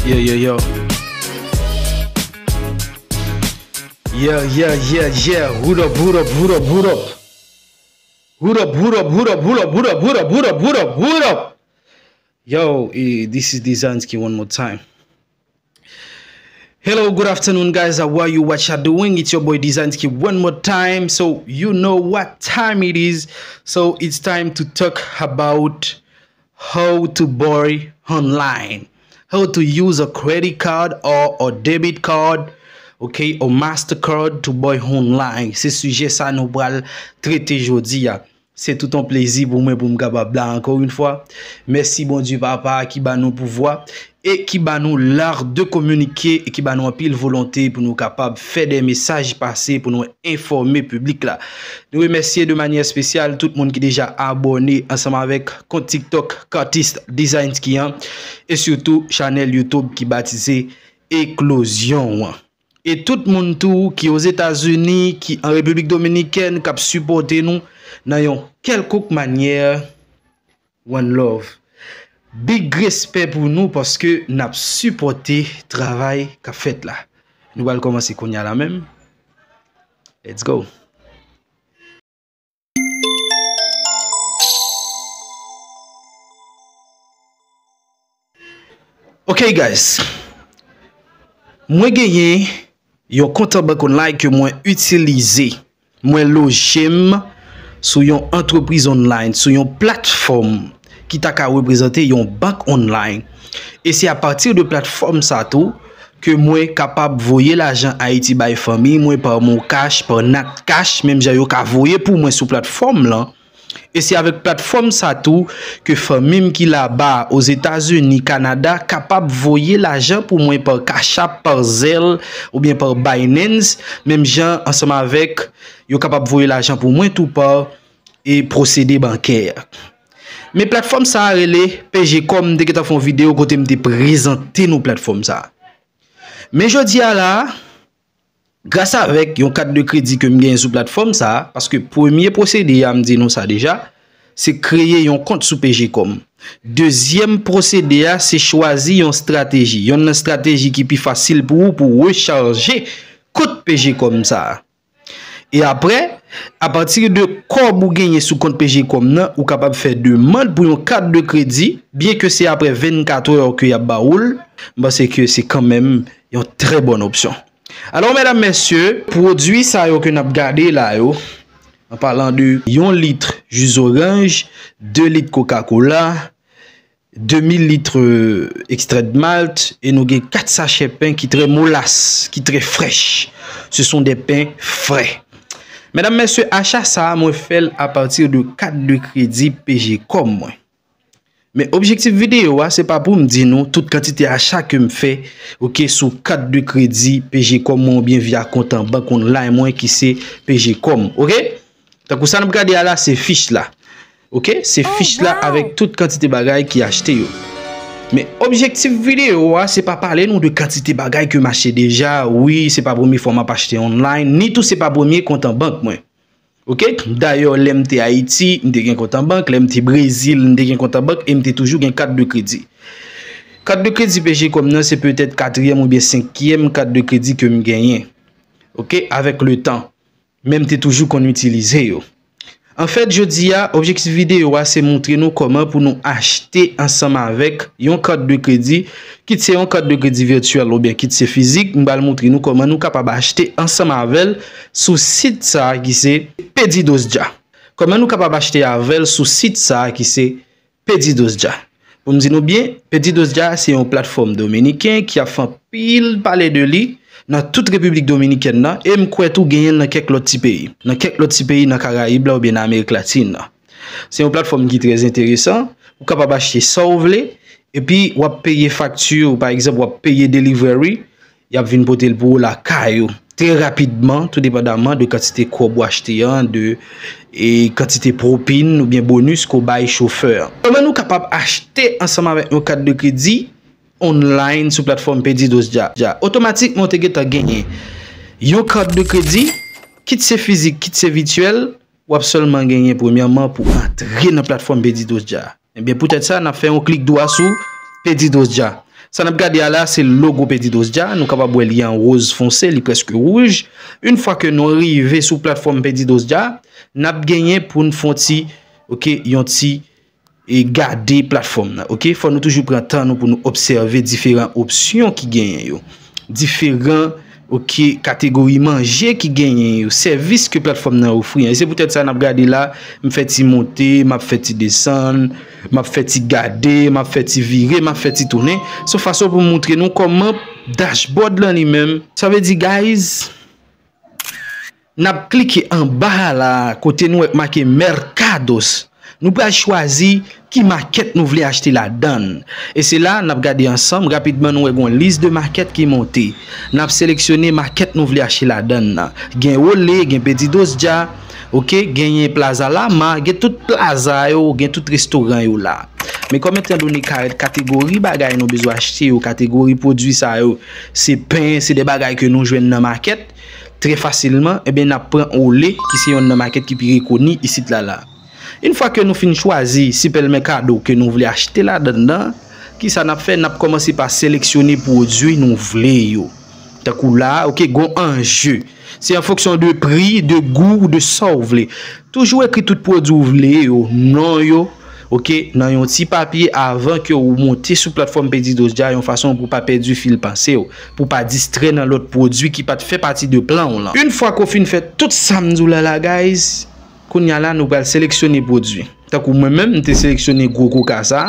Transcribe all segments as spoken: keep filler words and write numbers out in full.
Yo, yo, yo. Yeah, yeah, yeah, yeah. Hood up, hood up, hood up, hood up. Hood up, hood up, hood up, hood up, hood up, hood up, hood up, hood up, hood up. Yo, eh, this is Designsky one more time. Hello, good afternoon, guys. How are you? What y'all doing? It's your boy Designsky one more time. So you know what time it is. So it's time to talk about how to buy online, how to use a credit card or a debit card, okay, or Mastercard to buy online. Se sijè sa nou pral trete jodi a. Se tout yon plezi pou mwen pou m kapab la ankò yon fwa. Mèsi Bondye Papa ki ba nou pouvwa e ki ba nou l'art de communiquer e ki ba nou anpil volonte pou nou kapab fè de mesaj pase pou nou enfòme piblik la. Nou remèsye de manyè espesyal tout moun ki deja abòne ansanm avèk kont TikTok Kartist Designsky an e sitou chanèl YouTube ki batize Eklozyon an. E tout moun tou ki Ozetazini, ki an Repiblik Dominikèn, k ap sipòte nou nan yon kèlkonk manyè, one love. Big respè pou nou paske n ap sipòte travay k ap fèt la. Nou pral kòmanse kounye a la menm. Let's go. Ok, guys. Mwen genyen yon kont an bank online ke mwen itilize. Mwen loje m sou yon antrepriz online, sou yon platfòm ki ta ka reprezante yon bank online. E se apati de platfòm sa tou ke mwen kapab voye lajan Ayiti bay fanmi mwen pa MonCash, pa NatCash, menm jan yo ka voye pou mwen sou platfòm lan. E se avèk platfòm sa tou ke fanmi m ki laba, Ozetazini, Kanada, kapab voye lajan pou mwen pa Cash App, pa Zelle, oubyen pa Binance, menm jan ansanm avèk yo kapab voye lajan pou mwen tou pa e pwosede bankè. Men platfòm sa a rele PGecom, m te gentan fè yon videyo kote m te prezante nou platfòm sa a. Men jodi a la a, gras avèk yon kat de kredi ke m genyen sou platfòm sa a, paske premye pwosede a, m di nou sa deja, se kreye yon kont sou PGecom. Dezyèm pwosede a, se chwazi yon estrateji. Yonn nan estrateji ki pi fasil pou ou pou rechaje kont PGecom sa a. E apre, apati de kòb ou genyen sou kont PGecom nan, ou kapab fè demann pou yon kat de kredi, byen ke se apre vennkat è ke y ap ba ou l, m panse ke se kanmenm yon trè bòn opsyon. Alò, medam, mesye, pwodui sa yo ke n ap gade la yo, an palan de yon lit ji zoranj, de lit Coca-Cola, de mil lit, euh, extrait de malt, e nou gen kat sachè pen ki trè molas, ki trè frèch. Ce sont des pains frais. Medam, mesye, acha sa a, mwen fè l apati de kat de kredi PGecom mwen. Men objektif videyo a, se pa pou m di nou tout kantite acha ke m fè, oke, sou kat de kredi PGecom mwen oubyen via kont an bank online mwen ki se PGecom, oke? Tankou sa n ap gade a la, se fich la. Oke? Se fich la avèk tout kantite bagay ki achte yo. Men objektif videyo a, se pa pale nou de kantite bagay ke m achte deja. Wi, se pa premye fwa m ap achte online, ni tou se pa premye kont an bank mwen. Oke? Dayè, lè m te Ayiti, m te gen kont an bank, lè m te Brezil, m te gen kont an bank e m te toujou gen kat de kredi. Kat de kredi PGecom nan, se petèt katriyèm oubyen senkyèm kat de kredi ke m genyen. Oke? Avèk le tan. Men m te toujou konn itilize yo. Anfèt, jodi a, objektif videyo a se montre nou kòman pou nou achte ansanm avèk yon kat de kredi, kit se yon kat de kredi vityèl oubyen kit se fizik, m pral montre nou kòman nou kapab achte ansanm avè l sou sit sa a ki se Pedidos Ya. Kòman nou kapab achte avè l sou sit sa a ki se Pedidos Ya. Pou m di nou byen, Pedidos Ya se yon platfòm dominiken ki ap fè anpil pale de li nan tout Repiblik Dominikèn nan, e m kwè tou genyen l nan kèk lòt ti peyi. Nan kèk lòt ti peyi nan Karayib la oubyen nan Amerik Latin nan. Se yon platfòm ki trè enteresan, ou kapab achte sa w vle, epi w ap peye fakti, pa egzanp, w ap peye delivery, y ap vin pote l pou ou lakay ou. Trè rapidman, tou depandaman de kantite kòb ou achte an, de, e kantite pwopin oubyen bonis ke w bay chofè an. Kòman nou kapab achte ansanm avèk yon kat de kredi online sou platfòm Pedidos Ya? Ya, otomatikman, ou te gentan genyen yon kat de kredi, kit se fizik, kit se vityèl, w ap sèlman genyen premyèman pou antre nan platfòm Pedidos Ya. Ebyen, poutèt sa, n ap fè yon klik dwa sou Pedidos Ya. Sa n ap gade a la, se logo Pedidos Dja. Nou kapab wè li an woz fonse, li prèske wouj. Yon fwa ke nou rive sou platfòm Pedidos Dja, n ap genyen pou n fè yon ti, oke, yon ti e gade platfòm nan, oke? Fò nou toujou pran tan nou pou nou obsève diferan opsyon ki genyen yo. Diferan, oke, kategori manje ki genyen yo, sèvis ke platfòm nan ofri an. E se poutèt sa n ap gade la, m fè ti monte, m ap fè ti desann, m ap fè ti gade, m ap fè ti vire, m ap fè ti tounen. Se yon fason pou m montre nou kòman dashboard lan li menm. Sa vle di, guys, n ap klike anba a la, kote nou wè k make Mercados. Nou pral chwazi ki makèt nou vle achte ladan l. E se la n ap gade ansanm, rapidman nou wè gon lis de makèt ki monte. N ap seleksyone makèt nou vle achte ladan l nan. Gen Olé, gen Pedidos Dja, oke, genyen Plaza Lama, gen tout plaza yo, gen tout restoran yo la. Men kòm etandone ka-, kategori bagay nou bezwen achte yo, kategori pwodui sa yo, se pen, se de bagay ke nou jwenn nan makèt, trè fasilman, ebyen, n ap pran Olé, ki se yonn nan makèt ki pi rekoni isit la la. Yon fwa ke nou fin chwazi sipèmèkado ke nou vle achte ladan nan, kisa n ap fè? N ap kòmanse pa seleksyone pwodui nou vle yo. Tankou la, oke, gon anje. Se an fonksyon de pri, de gou, de sa w vle. Toujou ekri tout pwodui w vle yo, non yo, oke, nan yon ti papye avan ke w monte sou platfòm Pedidos Dja, yon fason pou w pa pèdi fil panse w, pou w pa distrè nan lòt pwodui ki pa t fè pati de plan w lan. Yon fwa ke w fin fè tout sa m di w la la, guys, kounye a la, nou pral seleksyone pwodui. Tankou mwen menm, m te seleksyone gwo koka sa,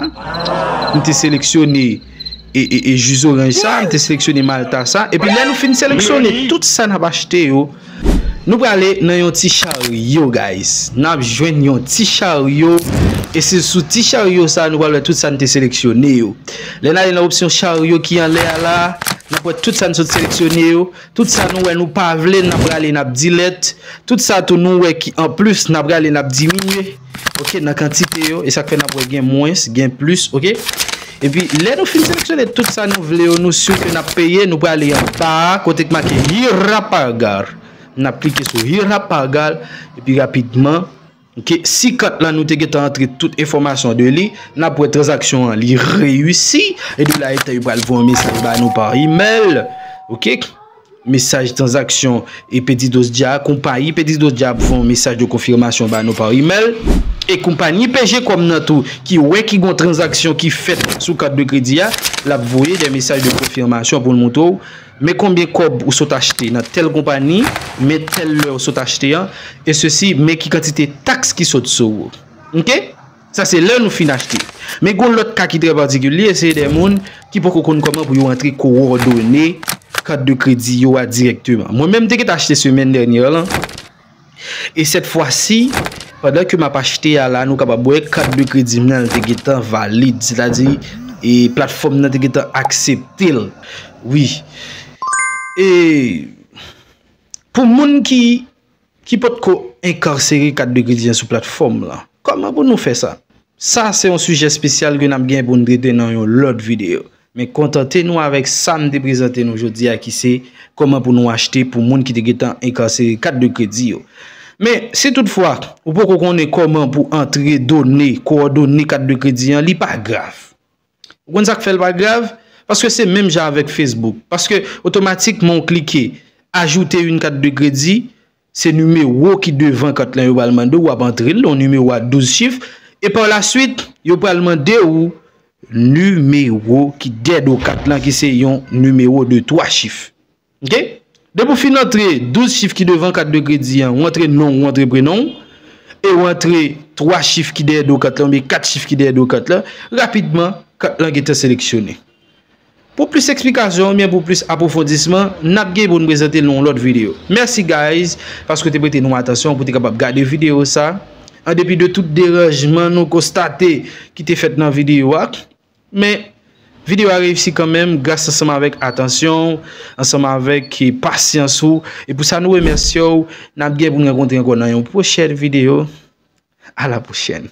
m te seleksyone e, e, e ji zoranj sa, m te seleksyone malta sa. Epi lè nou fin seleksyone tout sa n ap achte yo, nou prale nan yon ti charyo, guys. N ap jwenn yon ti charyo, e se sou ti charyo sa nou pral wè tout sa n te seleksyone yo. Lè n ale nan opsyon charyo ki anlè a la, n ap wè tout sa n sot seleksyone yo. Tout sa nou wè nou pa vle, n ap rale, n ap delete. Tout sa tou nou wè ki anplis, n ap rale, n ap diminye. Oke, nan kantite yo, e sa k fè n ap wè gen mwens, gen plis, oke? Epi, lè nou fin seleksyone tout sa nou vle yo, nou si ke n ap peye, nou prale anba a, kote k make Hirapagar. N ap klike sou Hirapagar, epi rapidman, oke, si kat lan nou te gentan antre tout enfòmasyon de li, n ap wè tranzaksyon an li reyisi, e de la etan yo pral voye yon mesaj ba nou pa imèl, oke? Mesaj tranzaksyon e Pedidos Dja, konpayi Pedidos Dja ap voye yon mesaj de konfimasyon ba nou pa imèl, e konpayi P G Kòm nan tou, ki wè ki gon tranzaksyon ki fèt sou kat de kredi a, l ap voye de mesaj de konfimasyon pou l montre w men konbyen kòb ou sot achte nan tèl konpayi, men tèl lè ou sot achte an, e sesi, men ki kantite taks ki sot sou ou. Oke? Sa se lè nou fin achte. Men gon lòt ka ki trè patikilye, se de moun ki poko konn kòman pou yo antre kowòdone kat de kredi yo a dirèkteman. Mwen menm, m te gentan achte semèn dènyè lan. E sèt fwa si, pandan ke m ap achte a la, nou kapab wè kat de kredi m nan te gentan valid, sètadi, e platfòm nan te gentan aksepte l. Wi. E pou moun ki, ki potko enkarsere kat de kredi an sou platfòm lan, kòman pou nou fè sa? Sa se yon sijè espesyal ke n ap gen pou n trete nan yon lòt videyo. Men kontante nou avèk sa m te prezante nou jodi a, ki se kòman pou nou achte pou moun ki te gentan enkarsere kat de kredi yo. Men, si toutfwa ou poko konnen kòman pou antre done, kowòdone kat de kredi an, li pa grav. Ou konn sa k fè l pa grav? Paske se menm jan avèk Facebook. Paske otomatikman ou klike ajoute une carte de crédit, se nimewo ki devan kat lan yo pral mande w, w ap antre l, yon nimewo a douz chif, e pa la swit, yo pral mande w nimewo ki dèyè do kat lan, ki se yon nimewo de twa chif. Oke? Depi w fin antre douz chif ki devan kat de kredi an, ou antre non w, ou antre prenon w, e ou antre twa chif ki dèyè do kat lan, oubyen kat chif ki dèyè do kat lan, rapidman, kat lan gentan seleksyone. Pou plis eksplikasyon oubyen pou plis apwofondisman, n ap gen pou n prezante l nan yon lòt videyo. Mèsi, guys, paske w te prete nou atansyon pou w te kapab gade videyo sa. An depi de tout deranjman nou konstate ki te fèt nan videyo a, men videyo a reyisi kanmenm gras ansanm avèk atansyon w, ansanm avèk, eh, pasyans ou. E pou sa nou remèsye w, n ap gen pou n rankontre ankò nan yon pwochèn videyo. A la pwochèn.